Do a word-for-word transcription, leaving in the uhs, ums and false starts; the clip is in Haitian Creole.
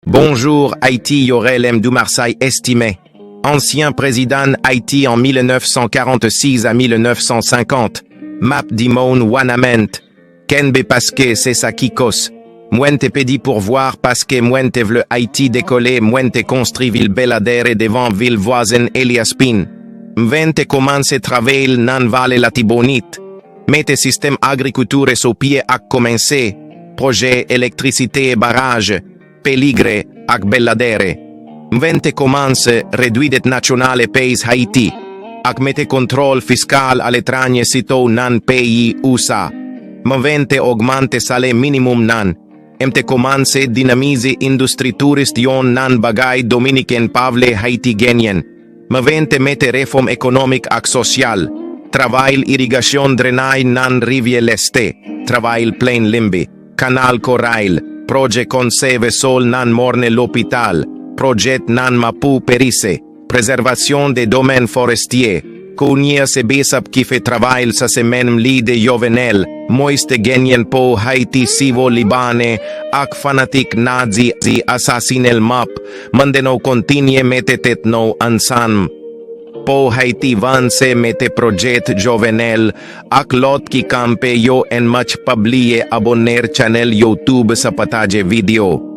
Bonjou Ayiti, yo rele m Dumarsais Estimé, ansyen prezidan Ayiti an mil nèf san karannsis a mil nèf san senkant. M ap di moun Wanament, kenbe paske se sa ki kòs. Mwen te pèdi pouvwa paske mwen te vle Ayiti dekole, mwen te konstri vil Belladere devan vil vwazen Elias Pin. Mwen te kòmanse travay nan Vale Latibonit, mete sistèm agrikilti sou pye ak kòmanse pwojè elektrisite, baraj, Peligre ak Belladere. Mwen te kòmanse redwi dèt nasyonal e peyi Ayiti, ak mete kontwòl fiskal aletranje sitou nan peyi U S A. Mwen te ogmante salè minimòm nan. M te kòmanse dinamize endistri touristik, youn nan bagay Dominiken pa vle Ayiti genyen. Mwen te mete refòm ekonomik ak sosyal, travay irigasyon, drenaj nan Rivyè Leste, travay plen Limbe, kanal Koray, pwojè konsève sòl nan Mòne, lopital, pwojè nan Mapou Perise, prezèvasyon de domèn fòrestye. Kounye a se Bishop ki fè travay sa, se menm lidè Jovenel Moïse te genyen pou Ayiti, sivil libanè ak fanatik nazi asasinen l. M ap mande nou kontinye mete tèt nou ansanm pou Ayiti vanse, mete pwojè Jovenel ak lòt ki kanpe yo an mach. Pa bliye abòne channel YouTube sa, pataje videyo.